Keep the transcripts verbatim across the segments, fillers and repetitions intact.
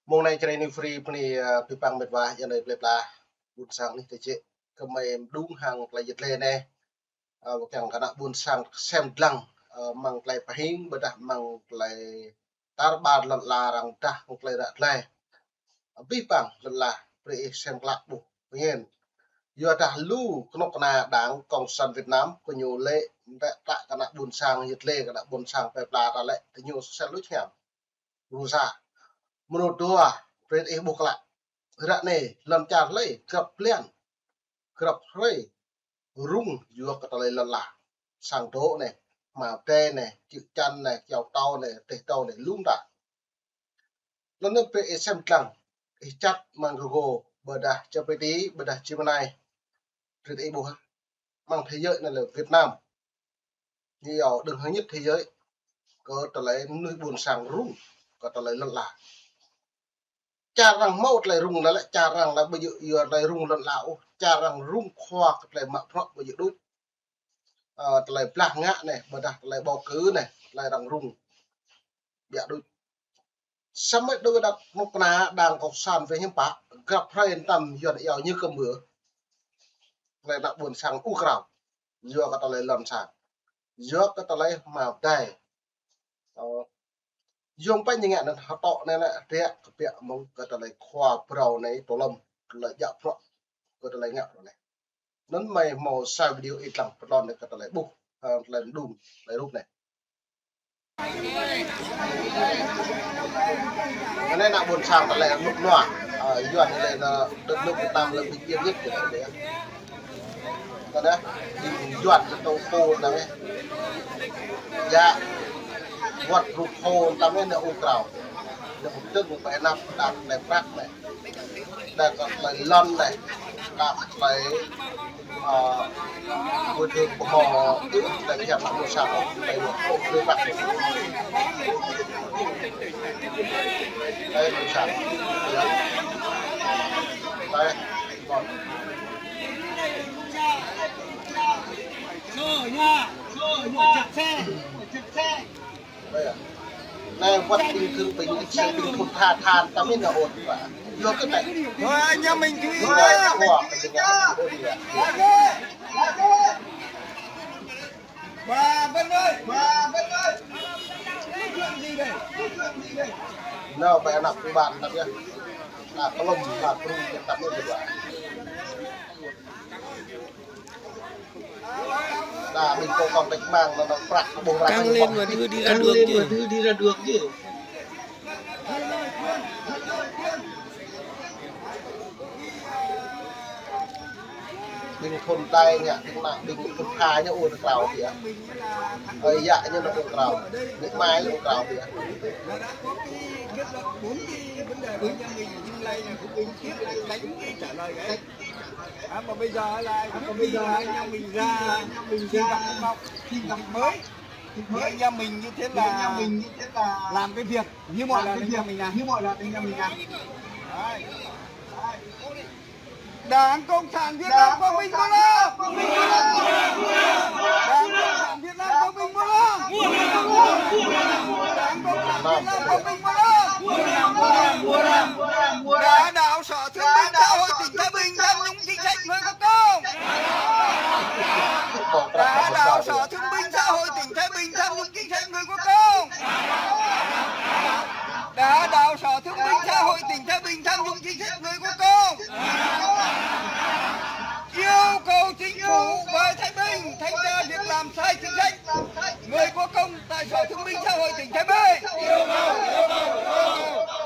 Mông anai Jrai New Free bơni, ơ, abih bang mĕt wa, yua anai plơi pla ƀuôn sang anih tơčĕ kơmơi mơđung hăng tơlơi yơh lĕ anai. Ơ, wơ̆t hăng kơ ană ƀuôn sang sem lăng, ơ, mơ̆ng tơlơi pơhing, ƀôdah mơ̆ng tơlơi tar ƀar lŏn ala arăng dah hăng tơlơi ră tơlơi. Abih bang lŏn ala, brơi ih sem klă ƀuh pơngên. Yua dah lu kơnuk kơna Đảng Cộng sản Việt Nam, kơ ñu lĕ, mơtă kơ ană ƀuôn sang, yơh lĕ kơ ană ƀuôn sang plơi pla ta lĕ, tơ ñu sel luč hiam. Rơsa. Mơnŭt dua, brơi ih ƀuh klă. Ră anai, lŏn čar lĕ, grăp blan, grăp hrơi rŭng yua kơ tơlơi lŏn ala. Sang dŏ anai, hmua pơdai anai, čư̆ čan anai, kyâo tâo anai, teh tâo anai, lŏm ta. Lŏn anai brơi ih sem lăng, ih čăt mơ̆ng Google, ƀôdah ChatGPT, ƀôdah Gemini. Brơi ih ƀuh, mơ̆ng thế giới anai lĕ Việt Nam ñu yua đứng thứ nhất thế giới kơ tơlơi mơnuih ƀuôn sang rŭng kơ tơlơi lŏn ala. Čar arăng hmâo tơlơi rŭng anai lĕ, čar arăng lĕ ƀu djơ̆ yua tơlơi rŭng lŏn ala ôh, čar arăng rŭng khua kơ tơlơi mă bruă ƀu djơ̆ đôč. Ơ, tơlơi blah ngă anai, ƀôdah tơlơi bầu cử anai, tơlơi arăng rŭng biă đôč. Samơ̆ dŏ dah kơnuk kơna Đảng Cộng sản Việt Nam pă, grăp hrơi tơm yua anai yua ñu kơmư̆. Tơlơi ană ƀuôn sang ur krao. Yua kơ tơlơi lŏn sang. Yua kơ tơlơi hmua pơdai. Ơ, yua pă ñu ngă anŭn hơtŏ anai lĕ, ră kơ biă mơ̆ng kơ tơlơi khua phrâo anai tơlŏm, tơlơi djă bruă, kơ tơlơi ngă bruă anai. Anŭn mơi hmâo sa video ih lăng pơtlŏn anai kơ tơlơi ƀuh, ơ, tơlơi mơđung, tơlơi rup anai. Anai ană ƀuôn sang tơlơi rơnŭk rơnua, ơ, Yuan anai lĕ, ơ, đất nước Việt Nam là bình yên nhất của thế giới. Tơdah ƀing Yuan tơ tơ̆ pô anai, yua wơ̆t rup pô anai anai ur krao. Anai ƀu tơ̆ng ƀơi anăp đah tơlơi prăk anai. Đah kơ tơlơi lŏn anai. Đah tơlơi, ơ, bồi thường ƀu hmâo ư tơlơi hiam ană ƀuôn sang ôh, tơlơi wơ̆t ur krao prăk. Tơlơi ƀuôn sang. Tơlơi lŏn. Anai wơ̆t ƀing khư ƀing ih ƀing thŭn tha than ta mĭn nao ôn wa. Yua kơ anai. Thôi anh em mình chú ý nhá. Bà Vân ơi, bà Vân ơi. Nói chuyện gì đây? Nói chuyện gì đây? Nao ƀơi anăp ƀing ƀan ta yơh. Anăp kơlŏm, anăp kơlŏm, anăp kơlŏm. Đa ƀing kông kông tĕk mang, anŭn prăk, ƀuh prăk. Căng lên và đưa đi ra đường chứ. Căng lên và đưa đi ra đường chứ. Ƀing thŭn đai ngă, ƀing mă, ƀing thŭn tha ñu ur krao biă. Ơi yă ñu nao ur krao. Ƀing mai ñu ur krao biă. À, mà bây giờ là, à, mà bây giờ là anh em mình ra, mình xin gặp một góc, xin gặp mới. Thì anh em mình như thế là làm cái việc như mọi lần anh em mình làm. Đấy. Đảng Cộng sản Việt Nam quang vinh vô lượng! Đảng Cộng sản Việt Nam quang vinh vô lượng! Đảng Cộng sản Việt Nam quang vinh vô lượng! Đã đạo Sở Thương binh Xã hội tỉnh Thái Bình tham nhũng chính sách người có công! Đã đạo Sở Thương binh Xã hội tỉnh Thái Bình tham nhũng chính sách người có công! Đã đạo Sở Thương binh Xã hội tỉnh Thái Bình tham nhũng chính sách người có công! Yêu cầu chính phủ về Thái Bình thanh tra việc làm sai chính sách người có công tại Sở Thương binh Xã hội tỉnh Thái Bình.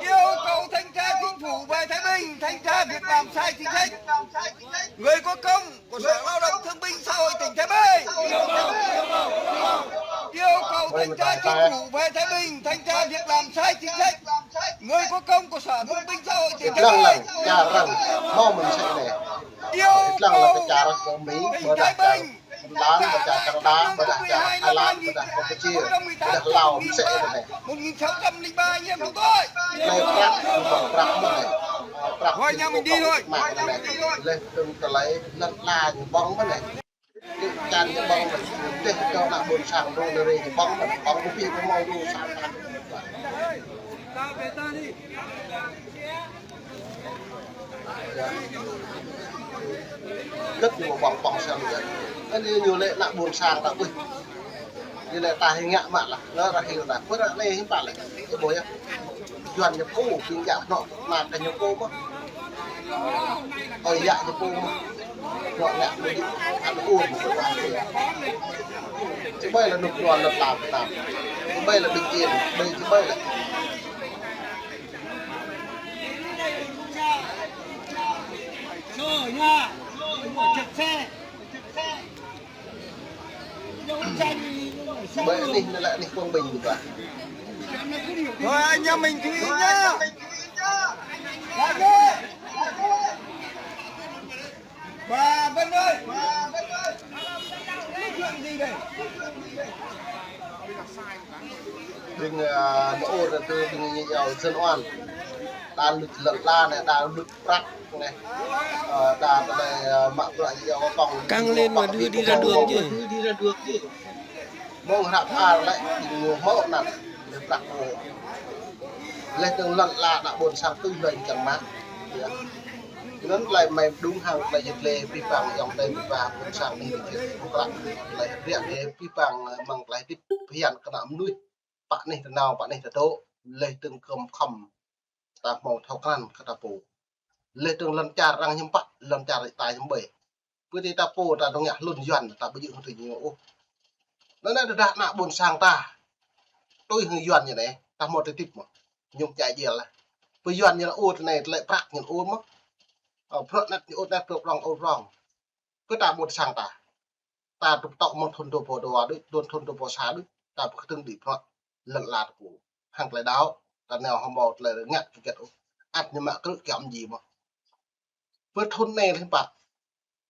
Yêu cầu thanh tra chính phủ về Thái Bình thanh tra việc làm sai chính sách người có công của Sở Lao động Thương binh Xã hội tỉnh Thái Bình. Yêu cầu thanh tra chính phủ về Thái Bình thanh tra việc làm sai chính sách người có công của Sở Thương binh Xã hội tỉnh Thái Bình. Ih lăng lăng, čar arăng, hmâo mơ̆n sĕ anai. Ih lăng lăng kơ čar kơ Mi, ƀôdah čar Phần Lan, ƀôdah čar Canada, ƀôdah čar Thái Lan, ƀôdah Campuchia, ƀôdah Lào, mơ̆n sĕ anai. Một nghìn sáu trăm lẻ ba anh em chúng tôi. Anai prăk, ƀuh prăk mơ̆n anai. Prăk ƀing kông kông tĕk mang anai. Leh tơ̆ng tơlơi lŏn ala ñu ƀơ̆ng mơ̆n anai. Čan ñu ƀơ̆ng, teh čô ană ƀôn sang dŏ nơ̆r ñu ƀơ̆ng, ƀơ̆ng ƀu pĭ ƀu hmâo dŏ sang ta. Gơ̆t ñu ƀơ̆ng ƀơ̆ng sang ñu. Anŭn ñu lĕ ană ƀôn sang ta ƀuh. Ñu lĕ ta hĭ ngă mă lah, lơ ră hĭ ta. Pơ ră anai hĭ pă lĕ. Ih ƀuh yơh. Yuan ñu pô, ƀing djă hnŏ, mă kơ ñu pô mơ̆. Ơi yă ñu pô mơ̆. Hnŏ ngă mơ̆ djơ̆, ăn uống mơ̆ kơ wă. Či ƀai lĕ nŭk nuan lĕ tlam tlam. Či ƀai lĕ ƀing yên, ƀai či ƀai lĕ. Ƀai anih, anai lĕ anih Quảng Bình ñu ƀă. Thôi anh em mình chú ý nhá. Ba Vân ơi. Chuyện gì đây? Ƀing, ơ, nô ôr tơ ƀing ñu iâu dân oan. Đa luč lŏn la anai, đa luč prăk anai. Ơ, đa tơlơi, ơ, mă bruă ñu iâu kông. Căng lên mà đưa đi ra đường chứ. Mơ̆ng hrăp ar lĕ, ƀing ñu hmâo anăn, lĕ prăk ñu. Leh dơ̆ng lŏn la ană ƀôn sang tui lŏn čang mă. Yơh. Anŭn tơlơi mơ̆ng mơđung hăng tơlơi yơh lĕ pĭ păng ayŏng adơi mơ̆ ƀôn sang anai ñu čih ƀu klă. Tơlơi hơdră lĕ pĭ păng, ơ, mơ̆ng tơlơi hơdip phiăn kơ ană mơnuih. Pă anih ta nao, pă anih ta dŏ, leh dơ̆ng kơ̆m khŏm ta hmâo thâo krăn kơ ta pô. Leh dơ̆ng lŏn čar arăng hiư̆m pă, lŏn čar ta hiư̆m ƀai. Pơ tơ ta pô ta dŏ ngă hlŭn Yuan ta ƀu djơ̆ hăng tơ ñu ôh. Anŭn anai tơdah ană ƀôn sang ta tui hăng Yuan ñu anai, ta hmâo tơlơi hơdip mơ̆. Ñu čai jel lah. Pơ Yuan ñu ôr tơ anai tơlơi prăk ñu ôr mơ̆. Ơ, prăk anai ñu ôr anai prăk rong ôr rong. Pơ ta ƀôn sang ta. Ta tŭk tŏk mơ̆ng thŭn dua rơbâo dua đôč, thŭn dua rơbâo sa đôč, ta pơkơdơ̆ng đĭ prăk lŏn la ta pô. Hăng tơlơi đaŏ, ta nao hmâo tơlơi ngă kơ gĕt ôh. Ăt ñu mă krư̆ kiăng mơ̆ djơ̆ mơ̆. Pơ thŭn anai lĕ pă.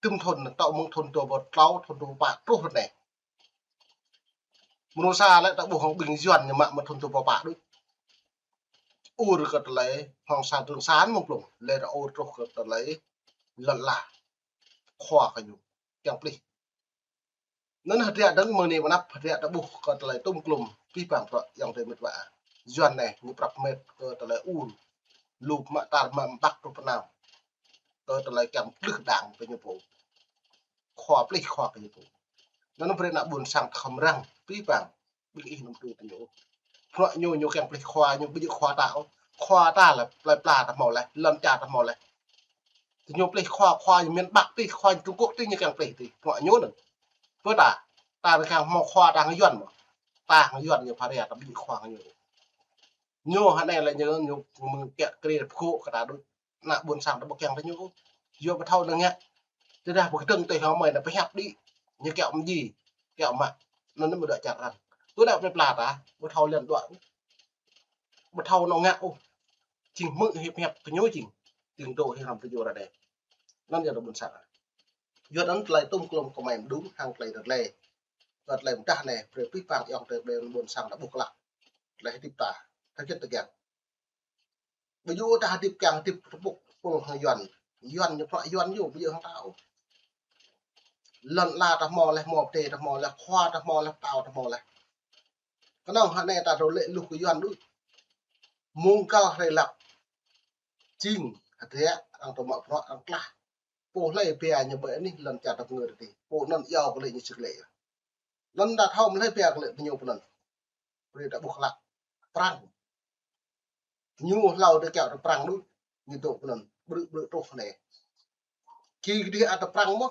Tơm thŭn, tŏ mơ̆ng thŭn dua rơbâo klâo, thŭn dua rơbâo pă truh ră anai. Mơnuih sa lĕ ta ƀuh hăng ƀing Yuan ñu mă mơ̆ng thŭn dua rơbâo pă đôč. Ur kơ tơlơi hăng sa trưng san mơ̆ng plung, lĕ ta ur truh kơ tơlơi lŏn la. Khua kơ ñu, kiăng plih. Anŭn hơdră dơ̆ng mơ̆ng anai pơ anăp hơdră ta ƀuh kơ tơlơi tŭm klŭm pĭ păng prăk ayŏng adơi mơ̆ ƀă. Yuan anai ñu prăk mĕt kơ tơlơi ur. Lu mă tar mă ƀăk truh pơ anăp. Kơ tơlơi kiăng plih đang kơ ñu pô. Khua plih khua kơ ñu pô. Anŭn brơi ană ƀôn sang khŏm răng pĭ păng. Ƀing ih anăm tui tơ ñu. Prăk ñu ñu kiăng plih khua ñu ƀu djơ̆ khua ta ôh. Khua ta lĕ plơi pla ta hmâo leh, lŏn čar ta hmâo leh. Tơ ñu plih khua, khua ñu miền Bắc tih, khua ñu Trung Quốc tih ñu kiăng plih tih. Prăk ñu anŭn. Pơ ta, ta kiăng hmâo khua ta hăng Yuan mơ̆. Ta hăng Yuan ñu pha ria ta ƀu djơ̆ khua hăng ñu. Ñu hă anai lĕ ñu, ñu mơ̆ng kiă kriê pơkŏ kơ ta đôč. Ană ƀôn sang ta ƀu kiăng tơ ñu. Yua ƀu thâo năng ngă. Tơdah ƀu kơdơ̆ng tui hăng mơi ană pơhiăp đĭ. Ñu kiaŏ mơji, kiaŏ mă. Anŭn anai mơ̆ dŏ čar arăng. Tui ană plơi pla ta, ƀu thâo lŏn dŏ. Ƀu thâo năng ngă ôh. Jing hmư̆ hiăp hiăp kơ ñu jing. Jing dŏ hiăp hrŏm tơ ñu ră anai. Anŭn yơh ană ƀôn sang. Yua anŭn tơlơi tŭm klŭm kơ mơi mơđung hăng tơlơi rơlê. Kơ tơlơi mơdah anai, brơi pĭ păng ayŏng adơi ƀôn sang ta ƀuh klă. Tơlơi hơdip ta, ta gĕt ta giăng. Ƀu djơ̆ ta hơdip kiăng hơdip tơpŭk pŭl hăng Yuan. Yuan ñu prăk Yuan ñu ƀu djơ̆ hăng ta ôh. Lŏn la ta hmâo leh, hmâo pơdai ta hmâo leh, khua ta hmâo leh, pơtao ta hmâo leh. Kơnơ̆ng hă anai ta dŏ lĕ luh kơ Yuan đôč. Mơ̆ng kơ hrơi lăp. Jing, hơdră, arăng tơ mă prăk, arăng klah. Pô hlơi pia ñu ƀơi anih lŏn čar ta pơngơ̆ tih. Pô anŭn iâu kơ lĕ ñu sĭt lĕ. Anŭn ta thâo mă hlơi pia kơ lĕ tơ ñu pơ anŭn. Brơi ta ƀuh klă. Prăng. Ñu hlâo tơ kiaŏ tơ Prăng đôč. Ñu dŏ pơ anŭn. Brư̆ brư̆ truh anai. Ki kơdih ăt tơ Prăng mơ̆.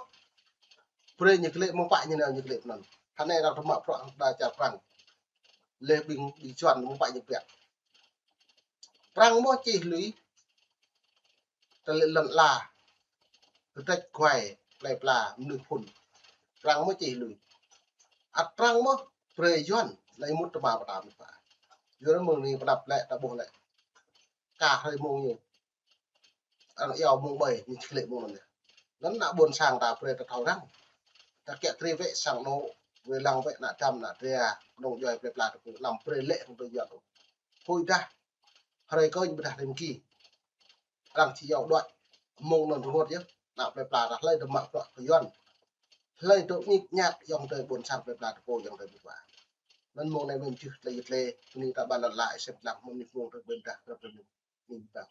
Brơi ñu kơ lĕ mơ̆ng pă ñu nao ñu kơ lĕ pơ anŭn. Hă anai arăng tơ mă prăk đa čar Prăng. Leh ƀing, ƀing Yuan mơ̆ng pă ñu pia. Prăng mơ̆ čih lui. Tơlơi lŏn la. Kơdrĕč kuai, plơi pla, mơnuih phŭn. Prăng mơ̆ čih lui. Ăt Prăng mơ̆, brơi Yuan, lăi mŭt tơma pơtăm pă. Yuan mơ̆ng anai pơnăp lĕ, ta ƀuh lĕ. Kah hrơi mơ̆ng ñu. Arăng iâu mơ̆ng ƀơi, ñu čih lĕ mơ̆ng anŭn yơh. Anŭn ană ƀôn sang ta brơi ta thâo răng. Ta kiă kriê wĕ sang anŏ, wĕ lăng wĕ ană dăm, ană dra, kơnơ̆ng djuai plơi pla ta pô, anăm brơi lĕ hăng tơ Yuan. Huĭ dah, hrơi kơñ ƀôdah hrơi mơki. Arăng či iâu đuaĭ. Mơ̆ng anŭn rơngot yơh. Ană plơi pla ta hlơi tơ mă prăk kơ Yuan. Hlơi dŏ ñik ñak yŏng tơi ƀôn sang plơi pla tơpô yŏng tơi ƀut wa. Anŭn mông anai mơ̆n čih tơlơi yit lĕ, bơni ta ƀă lăi lăi sem lăng mơ̆n mơ̆ng tơlơi ƀơ̆ng dah tơlơi ƀơ̆ng dah.